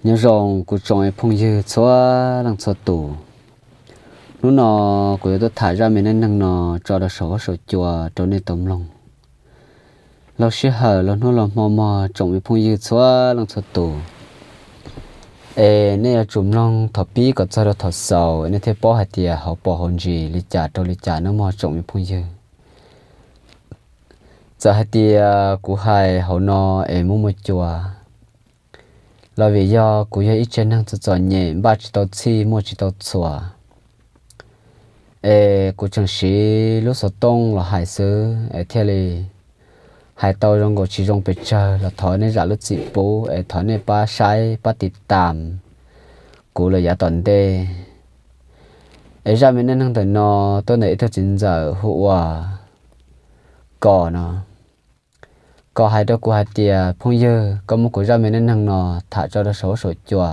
Nyob zoo kuv tsoom phooj ywg txhua leej txhua tus. Hnub no kuv yuav tuaj tham zaj me neej neeg no tso rau saum huab saum cua rau nej tau mloog. Laug sij hawm laug hnub laug hmo mog tsoom phooj ywg txhua leej txhua tus, es nej yuav tsum mloog thaum pib kom txog rau thaum xaus nej thiaj paub hais tias hauv paus hauv ntsis li cas rau li cas nawb mog tsoom phooj ywg. Txawm hais tias kuv hais hauv no es muaj muaj cua los vim yog kuv yog ib tsev neeg txom txom nyem npaj tsis tau txhij muaj tsis tau txhua, es kuv tseem siv lub xov tooj los hais xwb es thiaj li hais tau zoo nkaus tsis zoo pes tsawg los thov nej zam lub txim pub es thov nej pab saib pab tiv tam kuv lawm yav tom ntej. Es zaj me neej neeg ntawm no tuaj ntawm ib tug txiv ntxawm hu ua Kos no. Kos hais rau kuv hais tias, phooj ywg, koj muab kuv zaj me neej neeg no tham tso rau saum huab saum cua.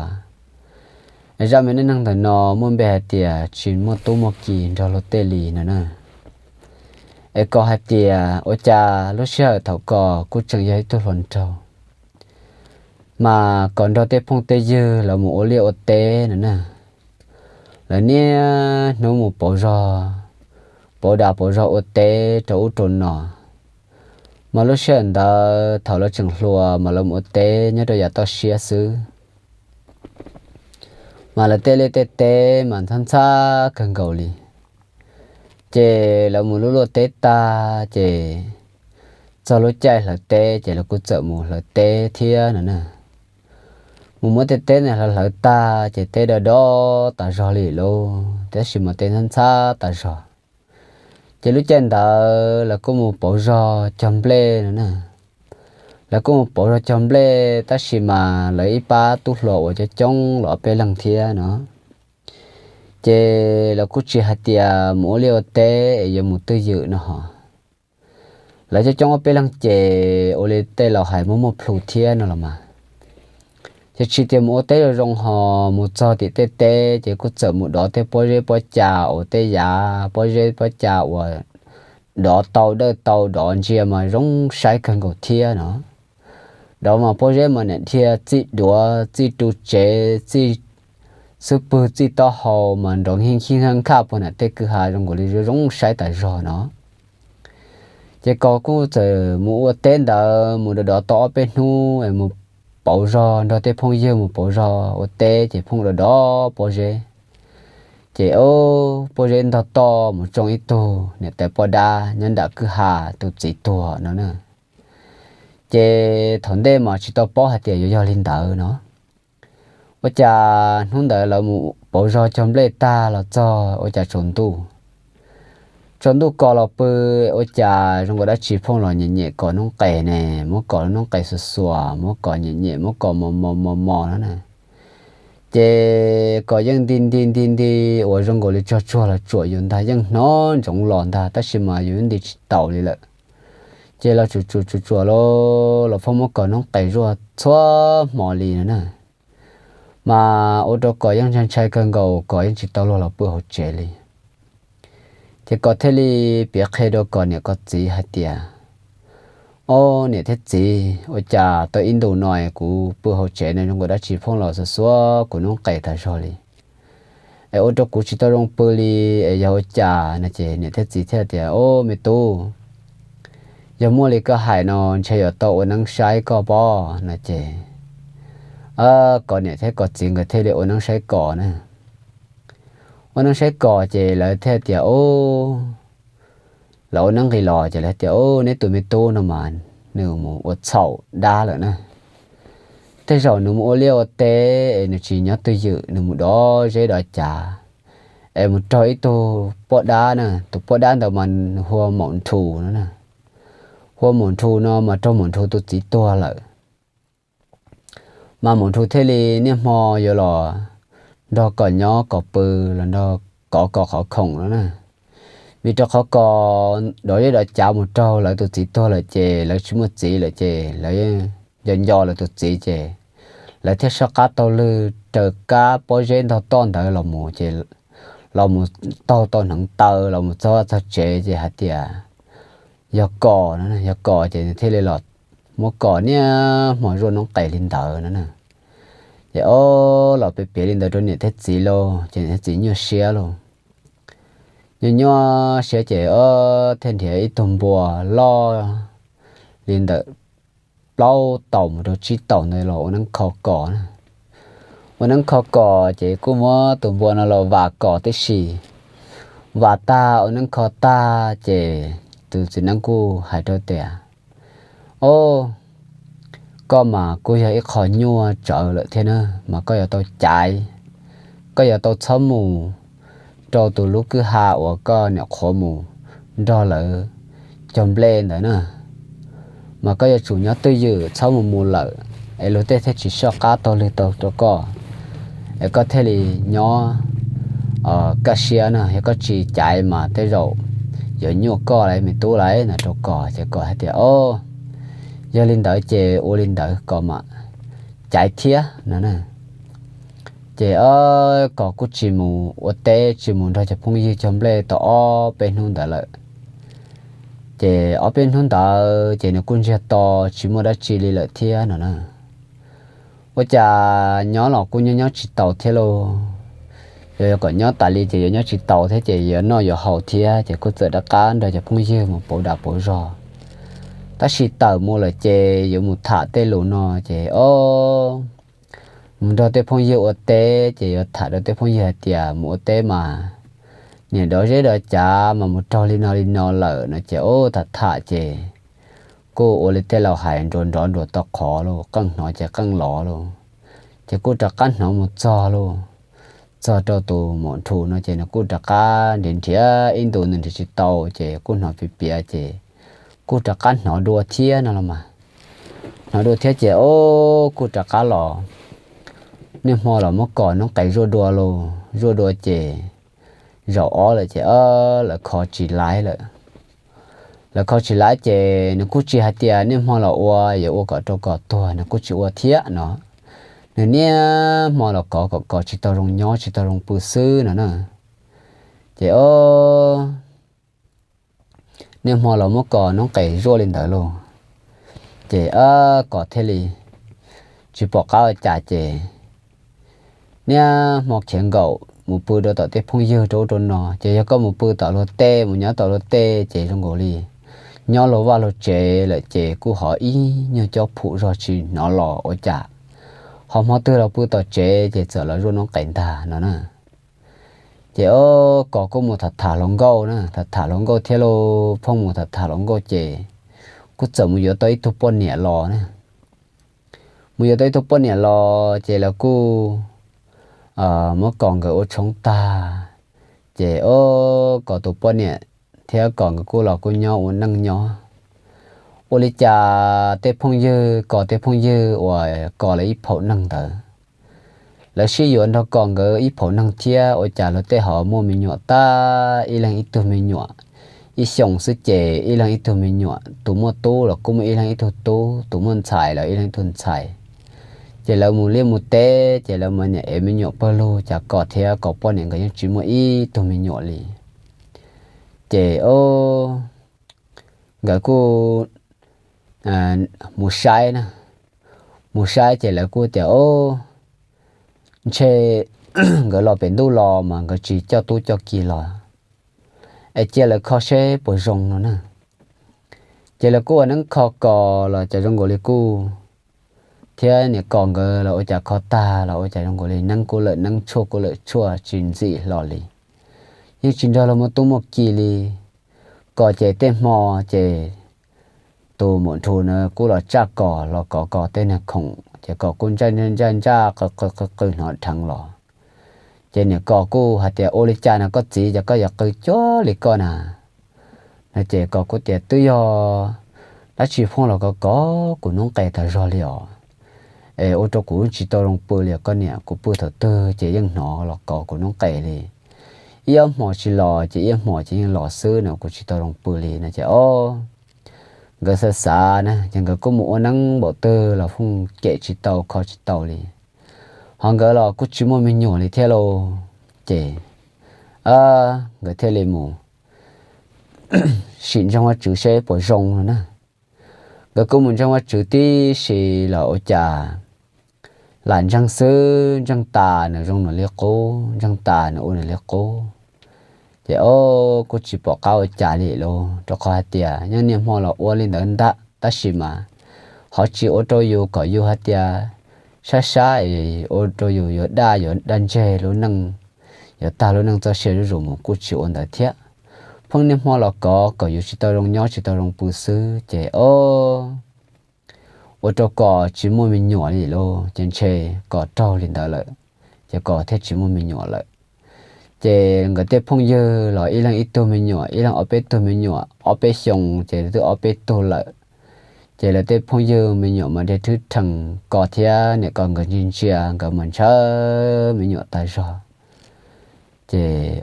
Es zaj me neej neeg ntawm no muaj npe hais tias tsis muaj tub muaj ki nrog luag tej li no na. Es Kos hais tias ua cas lub sij hawm thaum Kos kuj tseem yog ib tug hluas nraug, mas Kos nrog tej phooj tej ywg lawv mus ua liaj ua teb no na. Lawv niaj hnub mus pauv zog, pauv dav pauv zog ua teb rau ub rau no. Mas lub sij hawm ntawd thaum lawv tseem hluas mas lawv mus ua teb nyob rau yav toj siab xwb. Mas lawv tej liaj tej teb mas ntxhab ntxhab kawg nkaus li. Ces lawv mus luaj luaj teb tag ces txog lub caij hlawv teb ces lawv kuj txawm mus hlawv teb thiab no na. Mus muab tej teb ntawd hlawv hlawv tag ces teb do do tas zog li lauj, tab sis mas teb ntxhab ntxhab tas zog. Ces lub caij ntawd lawv kuj mus pauv zog cog nplej no na. Lawv kuj mus pauv zog cog nplej tab sis mas lawv ib pab tub hluas uas coob coob los ob peb leeg thiab no. Ces lawv kuj tsis hais tias mus ua liaj ua teb es yuav mus twj ywm no ho. Lawv coob coob ob peb leeg ces ua li tej laus hais muaj muaj plhu thiab no los mas. Ces tsis tias mus ua teb zoo zoo ho mus txog tim tej teb ces kuj txawm mus dov tej pob zeb pob ca uas tej yav pob zeb pob ca uas dov tau dawj tau dov ntsia mas zoo saib kawg nkaus thiab no. Dov mas pob zeb mas niam dhia txij duav txij ru tsev txij xub pwg txij taub hau mas nrov nkij nkij nkaj nkaj puag nram tej kwj ha zoo nkaus li zoo zoo saib tas zog no. Ces Kos kuj txawm mus ua teb ntawd mus dov dov tau ob peb hnub es mus pauv zog nrog tej phooj ywg mus pauv zog ua teb ces phooj dov dov pob zeb. Ces pob zeb ntog toj mus tsoo ib tug niam tais poj dab nyob nram kwj ha tus txiv tuag no na. Ces thaum ntej mas tsis tau paub hais tias yuav yog li ntawd no. Ua cas hnub ntawd lawv mus pauv zog cog nplej tag los txog ua cas tsaus ntuj. Tsaus ntuj Kos los pw, ua cas zoo nkaus dab tsi phooj los nyem nyem Kos noob qes ne, muab Kos noob qes xuas xuas, muab Kos nyem nyem, muab Kos mos mos mos mos no na. Ces Kos yeej nti nti nti nti uas zoo nkaus li tsog tsuag los tsuam yus ntag, yeej hnov ntsoov los ntag tab sis mas yus nti tsis taus li lawm. Ces los tsuam tsuam tsuam tsuam los, los pheej muab Kos noob qes zuaj txhua hmo li no na. Mas ua rau Kos yeej ntshai ntshai kawg nkaus, Kos yeej tsis tau luag los pw hauv tsev li. Ces Kos thiaj li piav qhia rau Kos niam Kos txiv hais tias, ob niam thiab txiv, ua cas tau ib ntus no kuv pw hauv tsev no zoo nkaus dab tsi phooj los xuas xuas kuv noob qes tas zog li, es ua rau kuv tsis tau zoo pw li, es yog ua cas no ces niam thiab txiv thiaj tias, ob me tub, yog muaj li koj hais no ntshe yuav tau ua neeb saib koj pob no ces Kos niam thiab Kos txiv nkawd thiaj li ua neeb saib Kos na. Ua neeb saib Kos ces lawv thiaj tias, lawv ua neeb nqis los ces lawv tias, ob neb tus me tub no mas nws mus ua txhaum dab lawm na. Tej zaum nws mus ua liaj ua teb es nws tsis nyob twj ywm, nws mus dov zeb dov cav es mus raug ib tug poj dab na, tus poj dab ntawd mas nws hu ua Maum Nrhu no na. Hu ua Maum Nrhu no mas raug Maum Nrhu tus txiv tuag lawm. Mas Maum Nrhu thiaj li niaj hmo yuav los nrog Kos nyob Kos pw, los nrog Kos kos qhov khoom no na. Vim rau qhov Kos dov zeb dov cav mus raug lawv tus txiv tuag lawm ces lawv tsis muaj txiv lawm ces lawv nco nco lawv tus txiv ces lawv thiaj soj qab taug lw raws kab pob zeb ntog toj ntawd los mus ces los mus taug tau hneev taw los mus txog txog tsev ces hais tias yog Kos no, yog Kos ces nws thiaj li los muab Kos niaj hmo zuaj noob qes li ntawd no na. Ces ob los piav piav li ntawd rau niam thiab txiv lauj, ces niam thiab txiv nyuaj siab lauj. Nyuaj nyuaj siab ces ob thiaj nrhiav ib tug npua loj li ntawm plaub taus mus rau tsib taus ntawd los ua neeb kho kos. Ua neeb kho kos ces kuj muab tus npua no los vam kos tib si. Vam tag ua neeb kho tag ces tus txiv neeb kuj hais rau tias, Ob, koj mas kuj yog ib qho nyuaj tsawv lawm thiab na, mas koj yuav tau caiv, koj yuav tau txhob mus rau tus lub kwj ha uas koj nyuam qhuav mus nrog lawv cog nplej ntawd na. Mas koj yuav tsum nyob twj ywm txhob mus mus lawm, es luag tej thiaj tsis soj qab taug lw tau rau koj, es koj thiaj li nyob kaj siab na. Yog koj tsis caiv mas tej zaum yuav nyuaj koj lawm me tub lawm no rau kos. Ces kos hais tias, Ob, yog li ntawd ces ua li ntawd kos mam caiv thiab no na. Ces ob kos kuj tsis mus ua teb tsis mus nrog cov phooj ywg cog nplej tau ob peb hnub ntawd lawm. Ces ob peb hnub ntawd ces nws kuj ntsiag to tsis muaj dab tsi li lawm thiab no na. Ua cas nyob los kuj nyob nyob tsis taus thiab lauj. Yog yuav kom nyob tas li ces yuav nyob tsis taus thiab ces yuav noj yuav haus thiab ces kuj txawm rov qab nrog cov phooj ywg mus pauv dag pauv zog. Tab sis tawm mus lawm ces yuav mus tham tej lus no ces ob, mus nrog tej phooj ywg ua teb ces yuav tham rau tej phooj ywg hais tias mus ua teb mas niam dov zeb dov cav mas mus raug li no li no lawm no ces ob tham tham ces kuj ua li tej laus hais nruas nrov nruas tau qhov lauj, qeej hnov ces qeej lov lauj. Ces kuj rov qab hnov mus txog lauj, txog rau tus maum nrhu no ces nws kuj rov qab nrhiav nrhiav ib ntus nws nrhiav tsis tau ces kuj hnov piav piav ces kuj rov qab hnov dua thiab no los mas. Hnov dua thiab ces ob kuj rov qab los. Niaj hmo los muab kos noob qes zuaj dua lauj, zuaj dua ces zaum ob lawm ces ob lawv kho tsis laib lawm. Lawv kho tsis laib ces nws kuj tsis hais tias niaj hmo los ua yuav ua kom rau kos tuag, nws kuj tsis ua thiab no. Nws niaj hmo los kov kom kos tsis tau zoo nyob tsis tau zoo pw xwb no na. Ces ob, niaj hmo los muab kos noob qes zuaj li ntawd lauj, ces ob kos thiaj li tsis pom qab ua cas ces niaj hmo khiav nkaum mus pw rau tom tej phooj ywg rau ub rau no. Ces yog koj mus pw tom luag tej mus nyob tom luag tej ces zoo nkaus li nyob luag vaj luag tsev lawm ces kuj ho ib nyuag cob phum zog tsis hnov los ua cas, ho hmo twg los pw tom tsev ces txawm los zuaj noob qes ntag no na. Ces ob kos kuj mus tham tham hluas nkauj na, tham tham hluas nkauj thiab lauj, phooj mus tham tham hluas nkauj ces kuj txawm mus yuav tau ib tug poj niam los na. Mus yuav tau ib tug poj niam los ces lawv kuj muab kos nkawd ua tshoob tag, ces ob kos tus poj niam thiab kos nkawd kuj los kuj nyob ua neej nyob. Ua li cas tej phooj ywg, kos tej phooj ywg uas kos lawv ib phaum neeg ntawd, lawv sib yuav nrog kos nkawd ib phaum neeg thiab ua cas luag tej ho muaj me nyuam tag, ib leeg ib tug me nyuam. Ib xyoos xwb ces ib leeg ib tug me nyuam, tus muaj tub los kuj muaj ib leeg ib tug tub, tus muaj ntxhais los ib leeg ib tug ntxhais. Ces lawv mus liaj mus teb ces lawv mas niam ev me nyuam pawg lug, cas kos thiab kos poj niam nkawd yeej tsis muaj ib tug me nyuam li. Ces ob nkawd kuj mus saib na, mus saib ces lawv kuj tias ob, ntshe nkawd los pem ntuj los mas nkawd tsis coj tub coj ki los, es cia lawv kho seb puas zoo no na. Ces lawv kuj ua neeb kho kos los cas zoo nkaus li kuj, thiab niam kos nkawd los ua cas kho tag los ua cas zoo nkaus li neeb kuj lawm neeb tshuaj kuj lawm tshuaj tsis ntxim hlo li. Yeej tsis nrog luag muaj tub muaj ki li. Kos ces tej hmo ces tus maum nrhu na kuj los tsaj kos los kov kos tej niag khoom ces kos kuj ntsaj ntsaj ntsaj ntsaj qw qw qw hnov dheev los. Ces niam kos kuj hais tias ua li cas no koj txiv, ces koj yuav qw cuag li koj na no. Ces kos kuj tias twb yog dab tsi phooj los kov kov kuv noob qes tag zog li os, es ua rau kuv tsis tau zoo pw li os koj niam, kuv pw thaum twg ces yeej hnov los kov kuv noob qes li. Ib ob hmo tsis los ces ib ob hmo ces yeej los xwb no, kuv tsis tau zoo pw li no ces ob nkawd xav xav na ces nkawd kuj mus ua neeb npaum twg los phooj kem tsis tau kho tsis tau li. Ho nkawd los kuj tsis muaj me nyuam li thiab lauj. Ces nkawd thiaj li mus sim ntseeg Vajtswv seb puas zoo no na. Nkawd kuj mus ntseeg Vajtswv tib si los ua cas lam ntseeg xwb, ntseeg tas nws zoo nws li qub, ntseeg tas nws ua nws li qub. Ces ob kuj tsis pom qab ua cas li lauj, rau qhov hais tias yeej niaj hmo los ua li ntawd ntag, tab sis mas ho tsis ua rau yus kom yus hais tias sab sab es ua rau yus yuav daj yuav daj ntseg lub neej, yuav tag lub neej txoj sia zuj zus mus, kuj tsis ua ntawd thiab. Pheej niaj hmo los kov kom yus tsis tau zoo nyob tsis tau zoo pw xwb, ces ob ua rau Kos tsis muaj me nyuam li lauj, ces ntshe Kos raug li ntawd lawm, ces Kos thiaj tsis muaj me nyuam lawm. Ces nkawd tej phooj ywg los ib leeg ib tug me nyuam, ib leeg ob peb tug me nyuam, ob peb xyoo ces twb ob peb tug lawm. Ces lawv tej phooj ywg me nyuam mas dej thwb rhees, Kos thiab niam Kos nkawd ntsia ntsia nkawd mas ntshaw me nyuam tag zog. Ces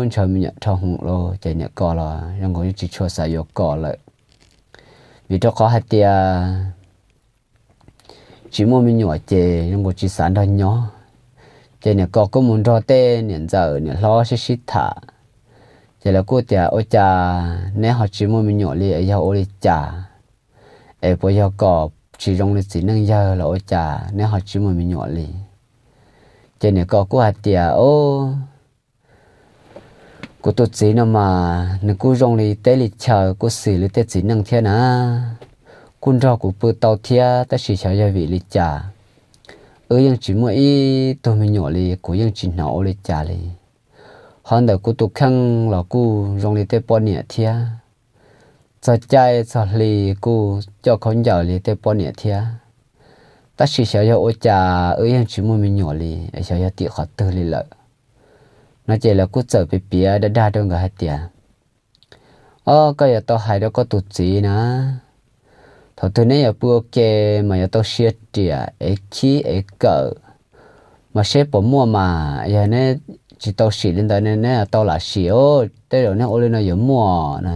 ntshaw me nyuam dhau hwv lawm, ces niam Kos los zoo nkaus yeej tsis tshua xav yuav Kos lawm, vim rau qhov hais tias tsis muaj me nyuam ces zoo nkaus tsis xav nrog nyob. Ces niam Kos kuj mus nrog tej niam ntxawm niam hlob sib sib tham, ces lawv kuj tias ua cas neb ho tsis muaj me nyuam li, yog ua li cas? Es puas yog Kos tsis zoo li txiv neej yawg los ua cas neb ho tsis muaj me nyuam li? Ces niam Kos kuj hais tias o, kuv tus txiv no mas nws kuj zoo li teb li chaw, kuj xis li tej txiv neej thiab na, kuj nrog kuv pw tau thiab, tab sis xyov yog vim li cas wb yeej tsis muaj ib tug me nyuam li, kuv yeej tsis hnov ua li cas li. Ho ntawm kuv tus kheej los kuj zoo li tej poj niam thiab, txog caij txog hli kuj coj khaub ncaws li tej poj niam thiab, tab sis xyov yog ua cas wb yeej tsis muaj me nyuam li, xyov yog tim qhov twg li lawm no. Ces lawv kuj txawm piav piav dag dag rau nkawd hais tias o, koj yuav tau hais rau koj tus txiv na, thaum twg neb yuav pw ua ke mas yuav tau sia riam ev khib ev kawm, mas seb puas muaj mas yog neb tsis tau sim li ntawd ne neb tau lam sim os, tej zaum neb ua li no yuav muaj na.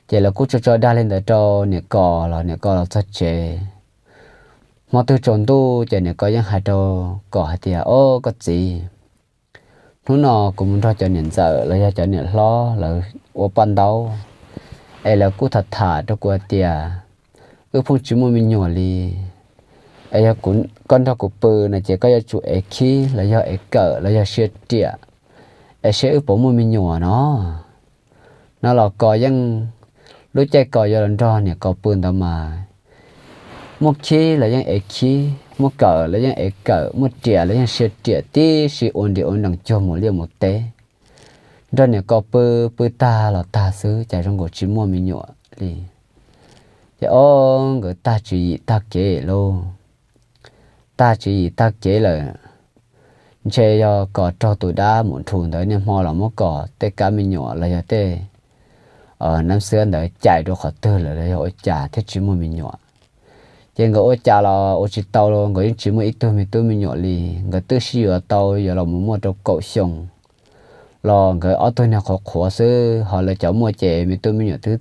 Ces lawv kuj tso tso dag li ntawd rau niam Kos los niam Kos los txog tsev. Hmo twg tsaus ntuj ces niam Kos yeej hais rau Kos hais tias o, koj txiv, hnub no kuv mus nrog cov niam ntxawm los yog cov niam hlob lawv ua paj ntaub, es lawv kuj tham tham rau kuv hais tias wb pheej tsis muaj me nyuam li, es yog koj nrog kuv pw no ces koj yuav tsum ev khib los yog ev kawm los yog sia riam, es seb wb puas muaj me nyuam no. No los Kos yeej, lub caij Kos yuav los nrog niam Kos pw ntawd mas muaj khib los yeej ev khib, muaj kawm los yeej ev kawm, muaj riam los yeej sia riam, tib si ua nrim ua nees cuag mus liaj mus teb. Nrog niam Kos pw, pw tag los tag xwb, cas zoo nkaus tsis muaj me nyuam li. Ces o, nkawd tag tswv yim tag kev lauj, tag tswv yim tag kev lawm. Ntshe yog Kos raug tus dab mus nrhu ntawd niaj hmo los muab Kos tej kab me nyuam los yog tej nab xwab ntawd cais rau qhov twg lawm los yog ua cas thiaj tsis muaj me nyuam. Ces nkawd ua cas los ua tsis tau, nkawd yeej tsis muaj ib tug me tub me nyuam li. Nkawd twb sib yuav tau yuav los mus muaj rau kaum xyoo los nkawd ob tug niag qhuav qhuav xwb, ho lawv cov muaj ces me tub me nyuam twb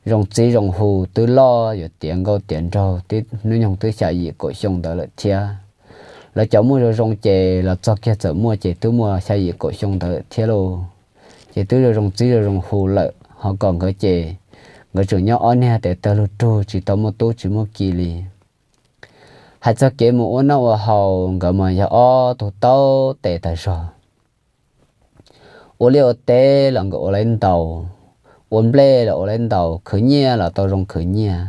zoo txib zoo hu, twb loj yuav tiav nkauj tiav nraug, hnub nyoog twb xya yim kaum xyoo ntawd lawm thiab. Lawv cov muaj zoo zoo ces los txog kiag txawm muaj ces twb muaj xya yim kaum xyoo ntawd lawm thiab lauj. Ces twb zoo zoo txib zoo zoo hu lawm, ho Kos nkawd ces nkawd tseem nyob ob niag tes taw lug rug, tsis tau muaj tub tsis muaj ki li. Hais txog kev mus ua noj ua haus, nkawd mas yog ob tug tau tes tag zog. Ua liaj ua teb los nkawd ua laib ntau, ua nplej los ua laib ntau, khwv nyiaj los tau zoo khwv nyiaj.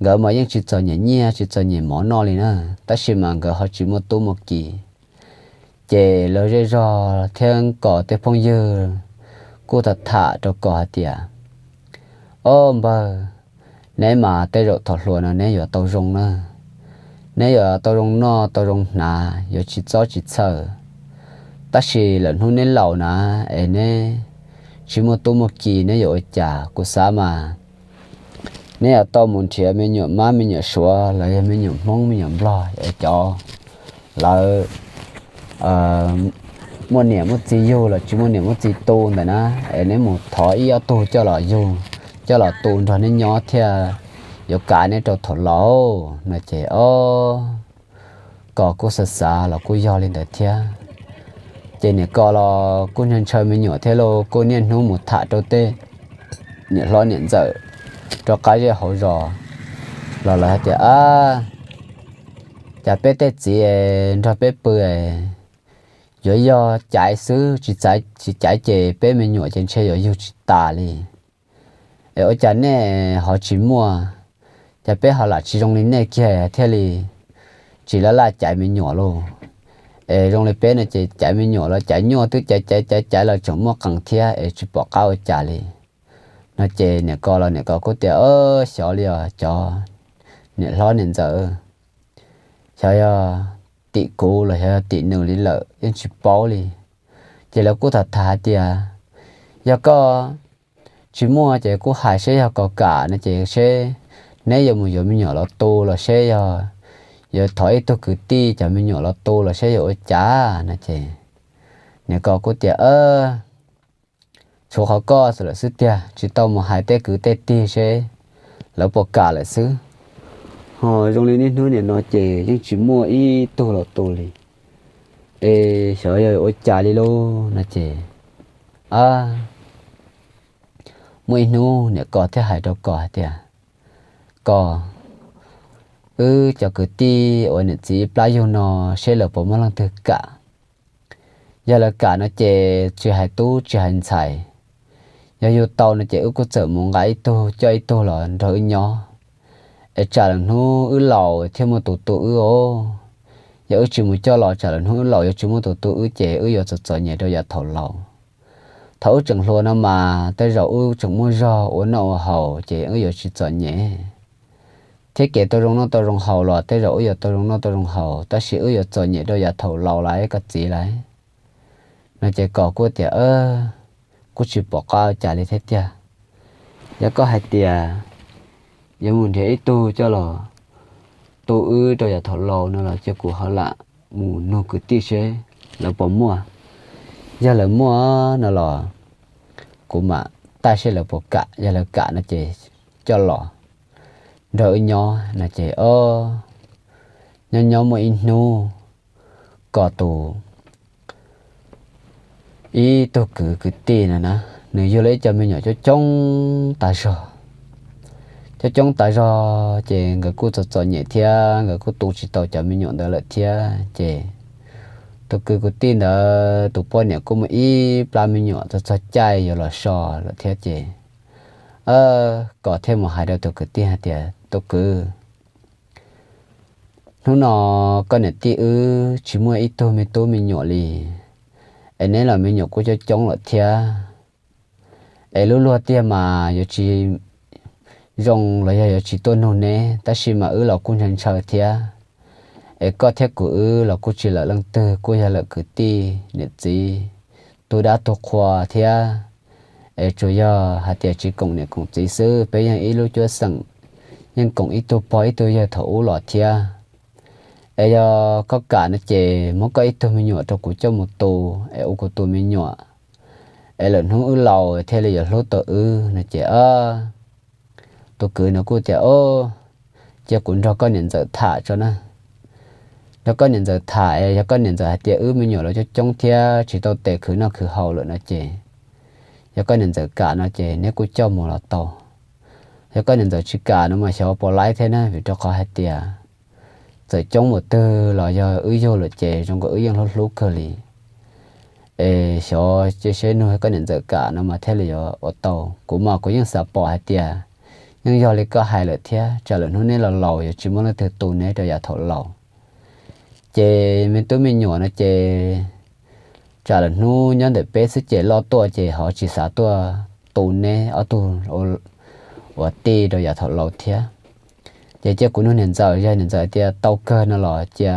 Nkawd mas yeej tsis txom nyem nyiaj tsis txom nyem mov noj li na, tab sis mas nkawd ho tsis muaj tub muaj ki. Ces lawv zej zog thiab Kos tej phooj ywg kuj tham tham rau Kos hais tias, Ob npawg, neb mas tej zaum thaum hluas no neb yuav tau zoo na, neb yuav tau zoo noj tau zoo hnav, yuav tsis txob tsis txhawj. Tab sis lawm hnub neb laus na, es neb tsis muaj tub muaj ki, neb yuav ua cas? Kuv xav mas neb yuav tau mus nrhiav me nyuam mab me nyuam suav los yog me nyuam Hmoob me nyuam Nplog es cov lawv muaj niam muaj txiv yug los tsis muaj niam muaj txiv tu ntawm na, es neb mus thov ib ob tug coj los yug, coj los tu nrog neb nyob thiaj yuav kav neb rau thaum laus no. Ces ob Kos kuj xav xav los kuj yog li ntawd thiab. Ces niam Kos los kuj ntshaw me nyuam thiab los kuj niaj hnub mus tham rau tej niam hlob niam ntxawm rau qab zej hauv zos los lawv hais tias, Ab, cas peb tej txiv nrog peb pw yuav yog caiv xwb, tsis caiv ces peb me nyuam ces ntshe yuav yug tsis tas li. Es ua cas nej ho tsis muaj, cas peb ho lam tsis zoo li nej kiag thiaj li tsis laj laj caiv me nyuam lauj? Es zoo li peb no ces caiv me nyuam los caiv nyuaj, twb caiv caiv caiv caiv los tseem muaj qees thiab es tsis pom qab ua cas li. No ces niam ko los niam ko kuj tias, Xyov li os cov niam hlob niam ntxawm, xyov yog tim kuv los xyov yog tim nws li lawm yeej tsis paub li. Ces lawv kuj tham tham hais tias, Yog koj tsis muaj ces kuj hais seb yog koj kam no ces seb neb yuav mus yuav me nyuam los tu los seb yog yuav thov ib tug kwv tij cov me nyuam los tu los seb yuav ua cas no ces niam ko kuj tias, Tshuav qhov koj lawm xwb tiag, tsis tau mus hais tej kwv tej tij seb lawv puas kam lawm xwb. Ho zoo li niaj hnub nim no ces yeej tsis muaj ib tug los tu li, es xyov yog ua cas li lauj no ces, a, muaj ib hnub niam ko thiaj hais rau ko hais tias, Ko, wb cov kwv tij uas niam txiv plab yug no seb lawv puas muaj leej twg kam. Yog lawv kam no ces tsis hais tub tsis hais ntxhais, yog yug tau no ces wb kuj txawm mus nqa ib tug coj ib tug los nrog wb nyob, es tsam lawm hnub wb laus thiaj muaj tus tu wb os. Yog wb tsis mus coj los tsam lawm hnub wb laus yuav tsis muaj tus tu wb ces wb yuav txom txom nyem rau yav thaum laus. Thaum wb tseem hluas no mas tej zaum wb tseem muaj zog ua noj ua haus ces wb yuav tsis txom nyem, thiab kev tau zoo noj tau zoo haus los tej zaum wb yuav tau zoo noj tau zoo haus, tab sis wb yuav txom nyem rau yav thaum laus lawm koj txiv lawm. No ces ko kuj tias, Kuj tsis pom qab cas li thiab tiag. Yog koj hais tias yuav mus nrhiav ib tug coj los tu wb rau yav thaum laus no los cia kuv ho lam mus nug kwv tij seb lawv puas muaj. Yog lawv muaj no los kuv mam taij seb lawv puas kam, yog lawv kam no ces coj los nrog wb nyob no ces o, nyob nyob muaj ib hnub ko tus ib tug kwv kwv tij no na, nws yug lawm ib co me nyuam coob coob tas zog. Coob coob tas zog ces nkawd kuj txom txom nyem thiab nkawd kuj tu tsis tau cov me nyuam ntawd lawm thiab ces tus kwv kwv tij ntawd tus poj niam kuj muaj ib plab me nyuam txog txog caij yuav los so lawm thiab ces ko thiaj mus hais rau tus kwv tij hais tias, Tus kwv, hnub no koj niam tij wb tsis muaj ib tug me tub me nyuam li, es neb los me nyuam kuj coob coob lawm thiab. Es lub luag tiag mas yuav tsis zoo los yog yuav tsis tuaj nug neb, tab sis mas wb los kuj ntshaw ntshaw thiab. Es koj thiab kuv wb los kuj tsis lawm leej twg, kuj yog lawm kwv tij niam txiv, tug dab tug qhua thiab. Es tsuas yog hais tias tsis koom niam koom txiv xwb, peb yeej ib lub cuab xeem, yeej koom ib tug pog ib tug yawg thaum ub los thiab. Es yog koj kam no ces muab koj ib tug me nyuam rau kuv coj mus tu, es ua kuv tus me nyuam, es lawm hnub wb laus thiaj li yuav hlub tau wb no ces tus kwv no kuj tias, Cia kuv nrog koj niam ntxawm tham tso na. Nrog koj niam ntxawm tham es yog koj niam ntxawm hais tias wb me nyuam los coob coob thiab tsis tau tes khwv noj khwv haus lawm no ces, yog koj niam ntxawm kam no ces neb kuj coj mus los tau. Yog koj niam ntxawm tsis kam no mas xyov puas laib thiab na, vim rau qhov hais tias txawm coob mus twg los yog wb yug lawm ces zoo nkaus wb yeej hlub hlub kawg li. Es xyov cia seb nug koj niam ntxawm kam no mas thiaj li yuav ua tau. Kuv mas kuv yeej xav pom hais tias yeej yog li koj hais lawm thiab, tsam lawm hnub neb los laus yuav tsis muaj leej twg tu neb rau yav thaum laus. Ces me tub me nyuam no ces tsam lawm hnub nyob ntawm peb xwb ces loj tuaj ces ho tsis xav tuaj tu neb ob tug ua tij rau yav thaum laus thiab. Ces cia kuv nug niam ntxawm, yog niam ntxawm tias tau kawg no los cia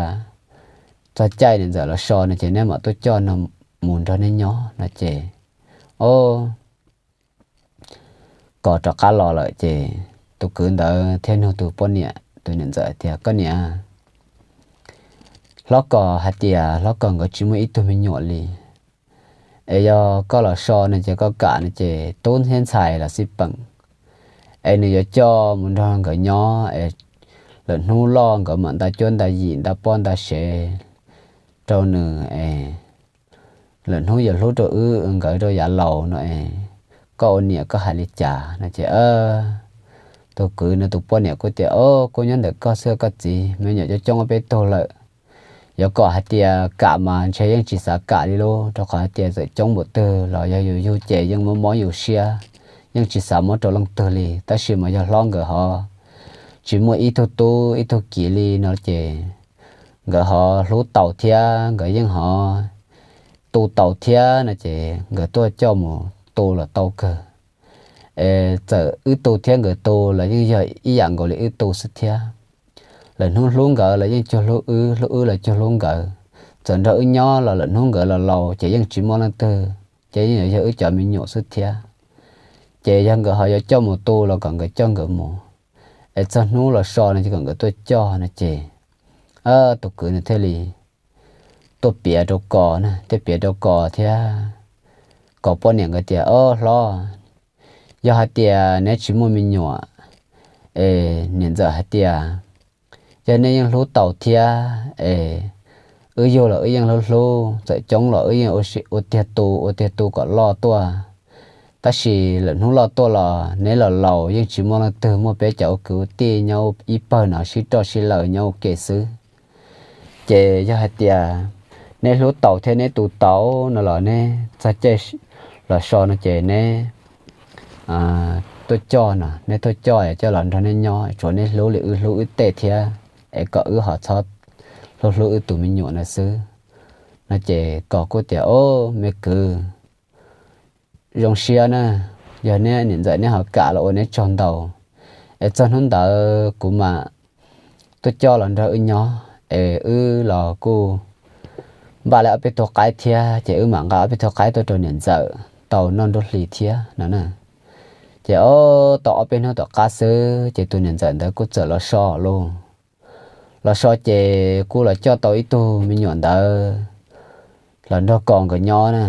txog caij niam ntxawm los so no ces neb mam tuaj coj no mus nrog neb nyob no ces, o, Kos rov qab los lawm ces tus kwv ntawd thiaj nug tus poj niam, tus niam ntxawm tias, Koj niam, hlob Kos hais tias hlob Kos nkawd tsis muaj ib tug me nyuam li, es yog koj los so no ces koj kam no ces tub thiab ntxhais los xij peem, es nws yuav coj mus nrog nkawd nyob es lawm hnub loj nkawd mam nta cuab nta yim nta poj nta sev rau nws es lawm hnub yuav hlub rau wb nkawd rau yav laus no es koj ua niam koj hais li cas no ces tus kwv no tus poj niam kuj tias, O, kuj nyob ntawm koj xwb koj txiv, me nyuam coob coob ob peb tug lawm. Yuav kom hais tias kam mas ntshe yeej tsis xav kam li lub, rau qhov hais tias txawm coob npaum twg los yog yus yug ces yeej mob mob yus siab, yeej tsis xav muab rau leej twg li. Tab sis mas yog hlob nkawd ho tsis muaj ib tug tub ib tug kiv li no ces nkawd ho hlub taus thiab nkawd yeej ho tu taus thiab no ces nkawd tuaj coj mus tu los tau kawg. Es txawm wb tu thiab nkawd tu los yeej yog ib yam nkaus li wb tu xwb thiab. Lawm hnub hlub nkawd los yeej cuag hlub wb, hlub wb los cuag hlub nkawd. Txawm nrog wb nyob los lawm hnub nkawd los laus ces yeej tsis muaj leej twg, ces yeej yog wb cov me nyuam xwb thiab. Ces yog nkawd ho yuav coj mus tu los kom nkawd coj nkawd mus, es txog hnub los so no ces kom nkawd tuaj coj no ces tus kwv nws thiaj li tuaj piav rau Kos na, thiaj piav rau Kos thiab Kos poj niam nkawd tias, O hlob, yog hais tias neb tsis muaj me nyuam, es niam ntxawm hais tias yog nej yeej hlub taus thiab es wb yug los wb yeej hlub hlub, txawm coob los wb yeej ua tiag tu ua tiag tu kom loj tuaj. Tab sis lawm hnub loj tuaj los neb los laus yeej tsis muaj leej twg, muaj peb cov ua kwv ua tij nyob ib pawg no sib roj sib laws nyob ua ke xwb. Ces yog hais tias neb hlub taus thiab neb tu taus no los neb txog caij los so no ces neb tuaj coj no, neb tuaj coj coj los nrog neb nyob, tsuav neb hlub li wb hlub wb tej thiab, es kom wb ho txhob hlub hlub wb tus me nyuam no xwb. No ces Kos kuj tias, O, me kwv, zoo siab na, yog neb niam ntxawm neb ho kam los ua neb tsaug ntau, es txog hnub ntawd kuv mam tuaj coj los nrog wb nyob, es wb los kuj npaj li ob peb tug qaib thiab, ces wb mam nqa ob peb tug qaib tuaj rau niam ntxawm tau noj nruab hlis thiab no na. Ces o, tau ob peb hnub tom qab xwb ces tus niam ntxawm ntawd kuj txawm los so lauj. Los so ces kuj los coj tau ib tug me nyuam ntawd los nrog Kos nkawd nyob na.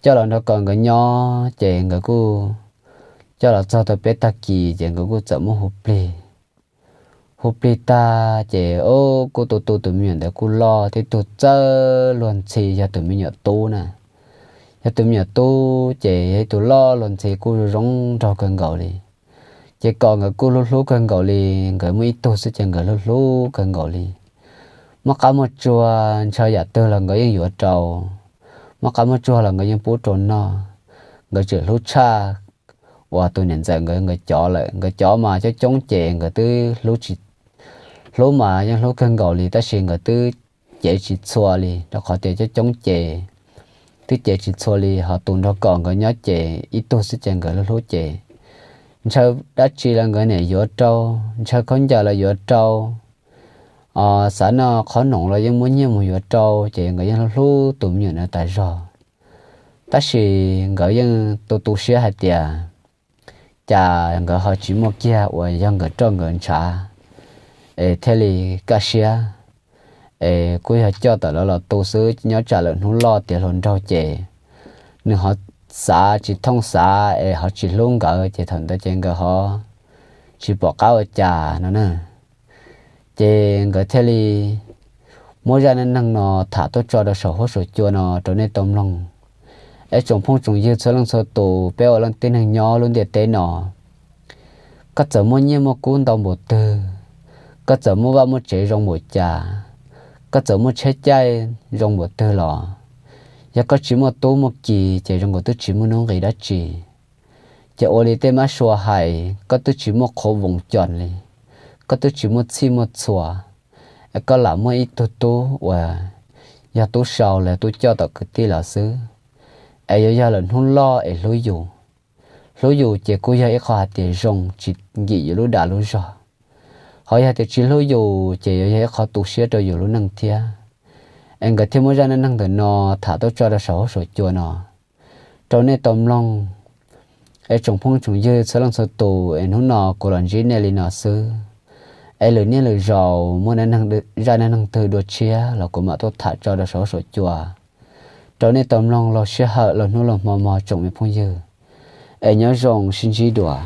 Coj los nrog Kos nkawd nyob ces nkawd kuj coj los txog tau peb tag kis ces nkawd kuj txawm muab hu plig. Hu plig tag ces o, kuj tu tu tus me nyuam ntawd kuj loj thiab, ib tug txawj luag ntxhi yog tus me nyuam tub na. Yog tus me nyuam tub ces yog ib tug loj luag ntxhi kuj zoo nraug kawg nkaus li. Ces Kos nkawd kuj hlub hlub kawg nkaus li, nkawd muaj ib tug xwb ces nkawd hlub hlub kawg nkaus li. Muaj qab muaj tsuag ntshaw yam twg los nkawd yeej yuav rau, muaj qab muaj tsuag los nkawd yeej pub rau noj. Nkawd tseem hlub tshaj uas tus niam ntxawm nkawd, nkawd cov lawm. Nkawd cov mas coob coob ces nkawd twb hlub mas yeej hlub kawg nkaus li, tab sis nkawd twb cev tsis txhua li, rau qhov tias coob coob ces twb cev tsis txhua li. Ho tus nrog Kos nkawd nyob ces ib tug xwb ces nkawd hlub hlub ces ntshaw dab tsi los nkawd niam yuav rau, ntshaw khaub ncaws los yuav rau, xav noj qhob noom los yeej muab nyiaj mus yuav rau, ces nkawd yeej hlub hlub tus me nyuam ntawd tas zog. Tab sis nkawd yeej tu tu siab hais tias cas nkawd ho tsis muaj kiag uas yog nkawd roj nkawd ntshav es thiaj li kaj siab, es kuj yog coj tawm lawv los tu xwb, nyob tsam lawm hnub loj tiav hluas nraug ces nws ho xav tsis thooj xav es ho tsis hlub nkawd ces thaum ntawd ces nkawd ho tsis pom qab ua cas no na. Ces nkawd thiaj li muab zaj neej neeg no tham tuaj tso rau saum huab saum cua no rau nej tau mloog. Es tsoom phooj tsoom ywg txhua leej txhua tus, peb ua leej tib neeg nyob lub ntiaj teb no, koj txawm muaj nyiaj muaj kub ntau npaum twg, koj txawm muaj vaj muaj tsev zoo npaum cas, koj txawm muaj tsheb caij zoo npaum twg los, yog koj tsis muaj tub muaj ki ces zoo nkaus twb tsis muaj nuj nqis dab tsi. Ces ua li tej mab sua hais, koj twb tsis muaj qhuav voos cos li, koj twb tsis muaj txhij muaj txhua, es koj lam muaj ib tug tub uas yog tub sau los yog tub coj tom kwv tij los xwb, es yuav yog lawm hnub loj es hlub yus. Hlub yus ces kuj yog ib qho hais tias zoo tsis nkim yus lub dag lub zog. Ho yog tias tsis hlub yus ces yuav yog ib qho tu siab rau yus lub neej thiab. Es nkawd thiaj muab zaj neej neeg ntawm no tham tuaj tso rau saum huab saum cua no rau nej tau mloog. Es tsoom phooj tsoom ywg txhua leej txhua tus, es hnub no kuv los ntsib nej li no xwb. Es lwm niaj lwm zaus muaj zaj neej neeg twg dua tshiab los kuv mam tuaj tham tso rau saum huab saum cua rau nej tau mloog laug sij hawm laug hnub laug hmo mog tsoom me phooj ywg. Es nyob zoo sib ntsib dua.